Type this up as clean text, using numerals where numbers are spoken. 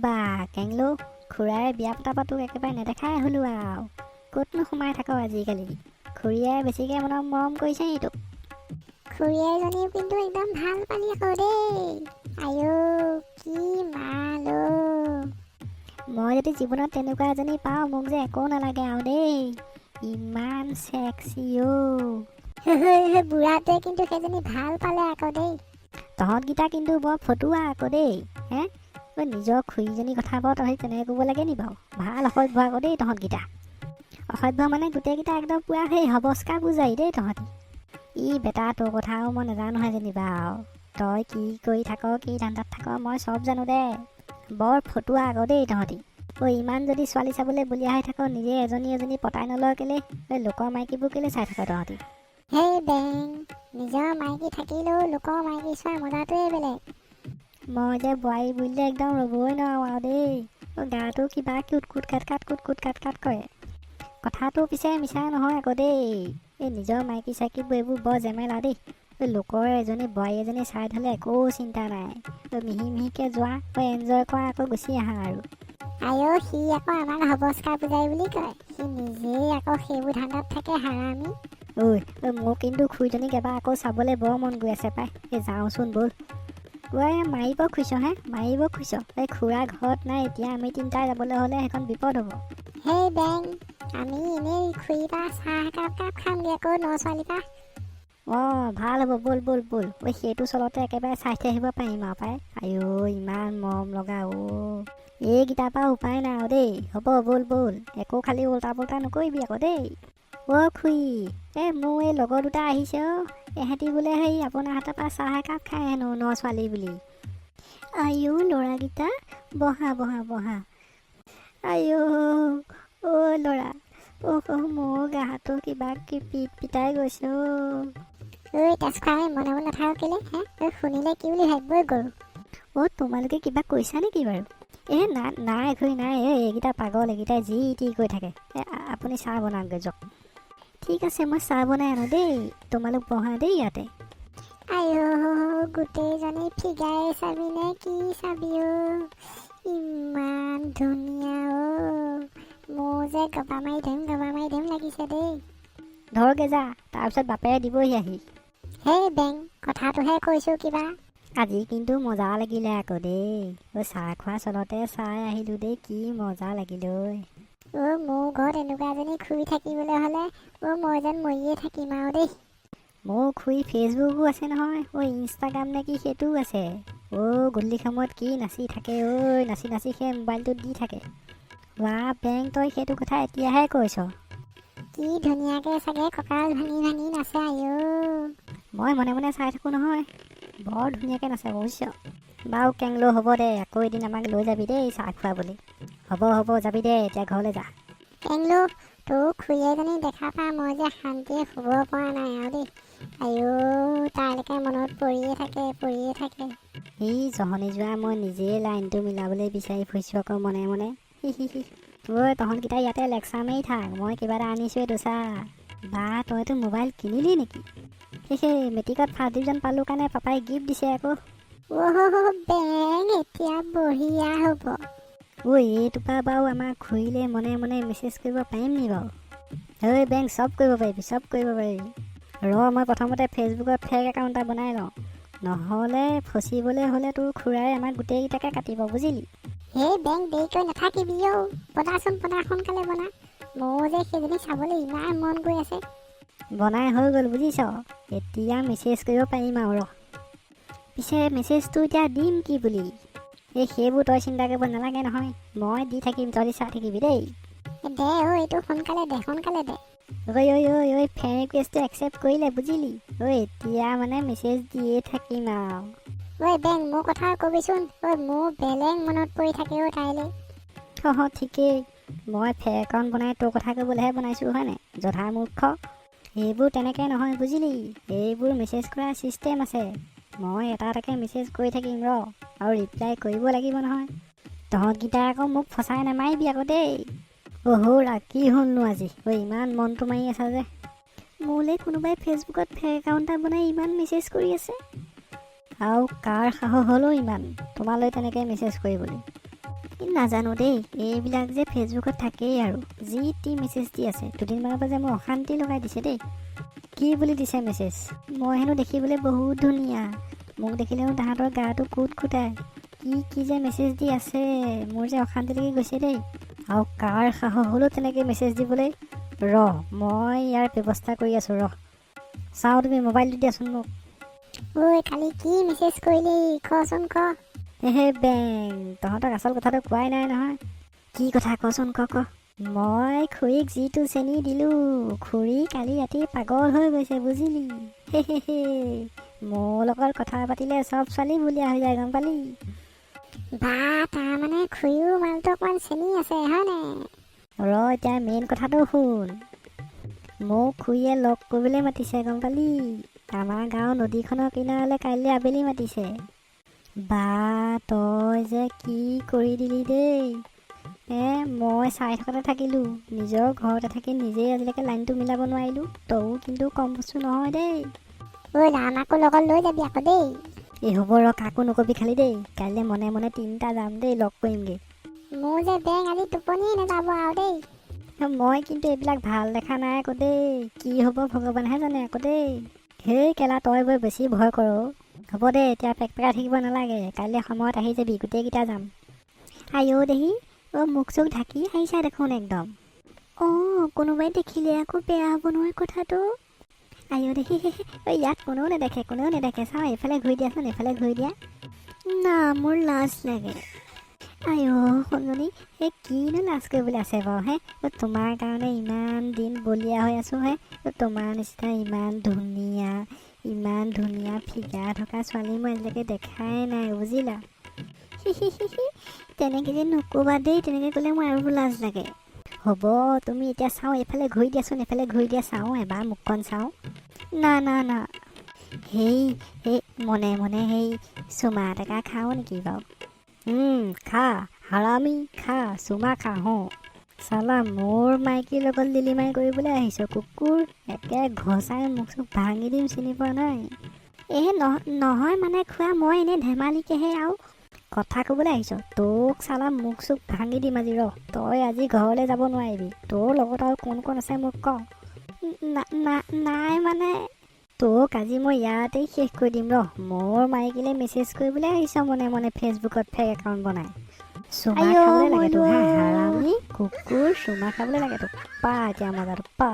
বা কেংলো, খুৰাই বিয়া পতা পৰা তোক একেবাৰে নেদেখাই হ'লো আৰু। ক'তনো সোমাই থাক আজিকালি? খুৰীয়ে বেছিকৈ মনত মৰম কৰিছে নি তোক? খুৰীয়েজনীও কিন্তু একদম ভাল পালি আকৌ দেই। আইঅ, কি মাল অ'। মই যদি জীৱনত তেনেকুৱা এজনী পাওঁ, মোক যে একো নালাগে আৰু দেই। ইমান চেক্সি অ'। বুঢ়াটোৱে কিন্তু সেইজনী ভাল পালে আকৌ দেই। তহঁতকেইটা কিন্তু বৰ ফটুৱা আকৌ দেই। হে ঐ, নিজৰ খুৰীজনীৰ কথা বাৰু তহঁতি তেনেকৈ ক'ব লাগে নি বাৰু? ভাল অসভ্য আকৌ দেই তহঁতকেইটা। অসভ্য মানে গোটেইকেইটা একদম পূৰা সেই হবস্কা পূজাৰী দেই তহঁতি। ই বেটা, তোৰ কথাও মই নাজানোহে যেনিবা আৰু। তই কি কৰি থাক, কি ধান্দাত থাক, মই চব জানো দে। বৰ ফটুৱা আকৌ দেই তহঁতি। ঐ, ইমান যদি ছোৱালী চাবলৈ বলিয়া হৈ থাক, নিজে এজনী এজনী পতাই নলয় কেলে? ঐ, লোকৰ মাইকীবোৰ কেলে চাই থাক তহঁতি? হেই বেং, নিজৰ মাইকী থাকিলেও লোকৰ মাইকী চোৱা মজাটোৱে বেলেগ। মই যে বোৱাৰী বুলিলে একদম ৰ'বই নোৱাৰোঁ আৰু দেই। অ, গাটো কিবা কুট কুট কাট কাট কুট কুট কাট কাট কৰে। কথাটো পিছে মিছা নহয় আকৌ দেই। এই নিজৰ মাইকী চাইকীবোৰ এইবোৰ বৰ জেমেলা দেই। এই লোকৰ এজনী বোৱাৰী এজনী চাই থ'লে একো চিন্তা নাই। ঐ, মিহি মিহিকৈ যোৱা, ঐ, এনজয় কৰা, আকৌ গুচি আহা আৰু। আইঅ, সি আকৌ আমাক হবস্কা পূজাৰী বুলি কয়। সি নিজেই আকৌ সেইবোৰ ধান্দাত থাকে, হাৰামি। ঐ ঐ, মোৰ কিন্তু খুৰীজনীক এবাৰ আকৌ চাবলৈ বৰ মন গৈ আছে পাই। এই যাওঁচোন ব'ল। ঐ, মাৰিব খুজিছ হে? মাৰিব খুজিছ? এই খুৰা ঘৰত নাই এতিয়া। আমি তিনিটাই যাবলৈ হ'লে সেইখন বিপদ হ'ব। হেই বেং, আমি এনেই খুৰী পৰা চাহ একাপ কাপ খামগৈ আকৌ ন ছোৱালীৰ পৰা। অঁ, ভাল হ'ব, ব'ল ব'ল ব'ল। ঐ, সেইটো চলতে একেবাৰে চাই থৈ আহিব পাৰিম আৰু পাই। আইঔ, ইমান মৰম লগা অ'। এইকেইটাৰ পৰা উপায় নাই আৰু দেই। হ'ব, ব'ল ব'ল। একো খালি উল্টা পুল্টা নকৰিবি আকৌ দেই। অ' খুৰী, এই মোৰ এই লগৰ দুটা আহিছে অ'। এহেঁতি বোলে সেই আপোনাৰ হাতৰ পৰা চাহ একাপ খায় হেনো ন ছোৱালী বুলি। আইঔ ল'ৰাকেইটা, বহা বহা বহা। আইঔ, অ' ল'ৰা, অ' মোৰ গাটো কিবা পিট পিটাই গৈছে অ'। ঐ তেজখোৱা, আমি মনে মনে নাথাক কেলে হে? ঐ, শুনিলে কি বুলি ভাবিব ঐ গৰু? অ', তোমালোকে কিবা কৈছা নেকি বাৰু? এই নাই নাই খুৰী, নাই। এই এইকেইটা পাগল, এইকেইটাই যি টি কৈ থাকে। এই আপুনি চাহ বনাওকগৈ যাওক। ঠিক আছে, মই চাহ বনাই আনো দেই। তোমালোক বহা দেই ইয়াতে। আইঅ, গোটেইজনী ফিগাই চাবি নে কি চাবি অ'? ইমান ধুনীয়া অ', মোৰ যে গবা মাৰি ধৰিম গবা মাৰি ধৰিম লাগিছে দেই। ধৰগে যা, তাৰপিছত বাপেৰে দিবহি আহি। হেই বেং, কথাটোহে কৈছোঁ কিবা। আজি কিন্তু মজা লাগিলে আকৌ দেই। ঐ, চাহ খোৱা চলতে চাই আহিলোঁ দেই, কি মজা লাগিল ঐ। অ', মোৰ ঘৰত এনেকুৱা এজনী খুৰী থাকিবলৈ হ'লে অ', মই যেন মৰিয়ে থাকিম আৰু দেই। মোৰ খুৰী ফেচবুকো আছে নহয় ঐ, ইনষ্টাগ্ৰাম নে কি সেইটোও আছে। অ', গধূলি সময়ত কি নাচি থাকে ঐ, নাচি নাচি সেই মোবাইলটোত দি থাকে। ৱা বেং, তই সেইটো কথা এতিয়াহে কৈছ? কি ধুনীয়াকৈ চাগে কঁকাল ভাঙি ভাঙি নাচে, আইঅ। মই মনে মনে চাই থাকোঁ নহয়, বৰ ধুনীয়াকৈ নাচে বুজিছ। বাৰু কেংলো, হ'ব দে, আকৌ এদিন আমাক লৈ যাবি দেই চাহ খুৱাবলৈ। হ'ব হ'ব, যাবি দে, এতিয়া ঘৰলৈ যা। কেংলো, তোৰ খুৰী এজনী দেখা পা মই যে শান্তিয়ে শুব পৰা নাই আৰু দেই। আইঅ, তাইলৈকে মনত পৰিয়ে থাকে, পৰিয়ে থাকে। ই জহনি যোৱা, মই নিজেই লাইনটো মিলাবলৈ বিচাৰি ফুৰিছোঁ আকৌ মনে মনে। হি হি হি। ঐ, তহঁতকেইটা ইয়াতে লেকচাৰ মাৰি থাক, মই কিবা এটা আনিছোঁ, এইটো চা। বা, তইতো মোবাইল কিনিলি নেকি? সেই মেট্ৰিকত ফাৰ্ষ্ট ডিভিজন পালোঁ কাৰণে পাপাই গিফ্ট দিছে আকৌ। অ' বেং, এতিয়া বঢ়িয়া হ'ব। ঐ, এইটোপা বাৰু আমাৰ খুৰীলে মনে মনে মেছেজ কৰিব পাৰিম নি বাৰু? ঐ বেং, চব কৰিব পাৰিবি, চব কৰিব পাৰিবি। ৰ, মই প্ৰথমতে ফেচবুকত ফেক একাউণ্ট এটা বনাই লওঁ। নহ'লে ফচিবলৈ হ'লে তোৰ খুৰাই আমাক গোটেইকেইটাকে কাটিব, বুজিলি? হেই বেং, দেৰিকৈ নাথাকিবি অ', বনাচোন বনা, সোনকালে বনা। মোৰ যে সেইজনী চাবলৈ ইমান মন গৈ আছে। বনাই হৈ গ'ল বুজিছ। এতিয়া মেছেজ কৰিব পাৰিম আৰু। ৰ পিছে, মেছেজটো এতিয়া দিম কি বুলি? এই সেইবোৰ তই চিন্তা কৰিব নালাগে নহয়, মই দি থাকিম, তই চাই থাকিবি দেই। দে অ' এইটো সোনকালে দে, সোনকালে দে। ঐ ঐ ঐ ঐ, ফ্ৰেণ্ড ৰিকুৱেষ্টটো একচেপ্ট কৰিলে বুজিলি। ঐ, এতিয়া মানে মেছেজ দিয়ে থাকিম আৰু। ঐ বেং, মোৰ কথা কবিচোন ঐ, মোৰ বেলেগ মনত পৰি থাকে অ' তাইলৈ। অঁ, ঠিকেই, মই ফেক একাউণ্ট বনাই তোৰ কথা ক'বলৈহে বনাইছোঁ হয় নাই, জধা মূৰ্খ? এইবোৰ তেনেকৈ নহয় বুজিলি, এইবোৰ মেছেজ কৰা ছিষ্টেম আছে। মই এটা এটাকৈ মেছেজ কৰি থাকিম ৰ, আৰু ৰিপ্লাই কৰিব লাগিব নহয়। তহঁতকেইটা আকৌ মোক ফচাই নামাৰিবি আকৌ দেই। অহৌ ৰা, কি হ'লনো আজি ঐ, ইমান মনটো মাৰি আছা যে? মোলৈ কোনোবাই ফেচবুকত ফেক একাউণ্ট এটা বনাই ইমান মেছেজ কৰি আছে আৰু কাৰ সাহস হ'লেও ইমান তোমালৈ তেনেকৈ মেছেজ কৰিবলৈ? এই নাজানো দেই, এইবিলাক যে ফেচবুকত থাকেই আৰু যি টি মেছেজ দি আছে। দুদিনমানৰ পৰা যে মোৰ অশান্তি লগাই দিছে দেই। কি বুলি দিছে মেছেজ? মই হেনো দেখিবলৈ বহুত ধুনীয়া, মোক দেখিলে হেনো তাহাঁতৰ গাটো কুট কুটাই। কি কি যে মেছেজ দি আছে, মোৰ যে অশান্তি লাগি গৈছে দেই। আৰু কাৰ সাহস হ'লেও তেনেকৈ মেছেজ দিবলৈ? ৰহ, মই ইয়াৰ ব্যৱস্থা কৰি আছোঁ, ৰহ। চাওঁ, তুমি মোবাইলটো দিয়াচোন মোক। ঐ, কালি কি মেছেজ কৰিলি, কচোন ক। হে বেং, তহঁতক আচল কথাটো কোৱাই নাই নহয়। কি কথা, কচোন, ক ক। মই খুৰীক যিটো চেনি দিলোঁ, খুৰী কালি ৰাতি পাগল হৈ গৈছে, বুজিলি? হে হে হে, মোৰ লগত কথা পাতিলে চব ছোৱালী বলিয়া হৈ যায়, গম পালি? বা, তাৰমানে খুৰীও মালটো অকণমান চেনি আছে, হয়নে? ৰ, এতিয়া মেইন কথাটো শুন। মোক খুৰীয়ে লগ কৰিবলৈ মাতিছে, গম পালি? আমাৰ গাঁৱৰ নদীখনৰ কিনাৰলৈ কাইলৈ আবেলি মাতিছে। বা, তই যে কি কৰি দিলি দেই! মই চাই থকাতে থাকিলোঁ। নিজৰ ঘৰতে থাকি নিজেই আজিলৈকে লাইনটো মিলাব নোৱাৰিলোঁ। তয়ো কিন্তু কম বস্তু নহয় দেই। ঐ, আমাকো লগত লৈ যাবি আকৌ দেই। এই হ'ব ৰ, কাকো নকবি খালি দেই। কাইলৈ মনে মনে তিনিটা যাম দেই, লগ কৰিমগৈ। মোৰ যে বেং আজি টোপনিয়ে নাযাব আৰু দেই। মই কিন্তু এইবিলাক ভাল দেখা নাই আকৌ দেই। কি হ'ব ভগৱানেহে জানে আকৌ দেই। হেই কেলা, তই বৰ বেছি ভয় কৰ। হ'ব দে, এতিয়া পেক পেকাই থাকিব নালাগে। কাইলৈ সময়ত আহি যাবি, গোটেইকেইটা যাম। আইঔ দেহি, অ' মুখ চুখ ঢাকি আহিছা দেখোন একদম। অঁ, কোনোবাই দেখিলে আকৌ বেয়া হ'ব নহয় কথাটো। আইঔ দেহি, ঐ, ইয়াত কোনেও নেদেখে, কোনেও নেদেখে। চাওঁ, এইফালে ঘূৰি দিয়াচোন, এইফালে ঘূৰি দিয়া না, মোৰ লাজ লাগে। আইঔ সোণজনী, এই কিনো লাজ কৰিবলৈ আছে বাৰু হে? অ' তোমাৰ কাৰণে ইমান দিন বলিয়া হৈ আছোঁ হে। অ' তোমাৰ নিচিনা ইমান ধুনীয়া, ইমান ধুনীয়া ফিগাৰ থকা ছোৱালী মই আজিলৈকে দেখাই নাই, বুজিলা? তেনেকৈ যে নক'বা দেই, তেনেকৈ ক'লে মোৰ আৰু লাজ লাগে। হ'ব, তুমি এতিয়া চাওঁ, এইফালে ঘূৰি দিয়াচোন, এইফালে ঘূৰি দিয়া, চাওঁ এবাৰ মুখখন চাওঁ। না না না, সেই সেই মনে মনে সেই চুমা এটেকা খাওঁ নেকি বাৰু? খা হাৰামি, খা, চুমা খা। হওঁ চালা, মোৰ মাইকীৰ লগত লিলিমাই কৰিবলৈ আহিছ, কুকুৰ। একে ঘচাই মুখ চুখ ভাঙি দিম, চিনি পোৱা নাই? এই নহয় মানে খোৱা, মই এনেই ধেমালিকেহে আৰু কথা ক'বলৈ আহিছ। তোক চালা মুখ চুখ ভাঙি দিম আজি, ৰ। তই আজি ঘৰলৈ যাব নোৱাৰিবি। তোৰ লগত আৰু কোন কোন আছে মোক ক। নাই মানে তোক আজি মই ইয়াতেই শেষ কৰি দিম, ৰ। মোৰ মাইকীলৈ মেছেজ কৰিবলৈ আহিছ মনে মনে ফেচবুকত ফেক একাউণ্ট বনাই। চুমা আইঅ, খাবলৈ লাগে তোক, হা? মৰিলো। হাৰামি কুকুৰ, চুমা খাবলৈ লাগে তোক। পা এতিয়া মজাটো পা।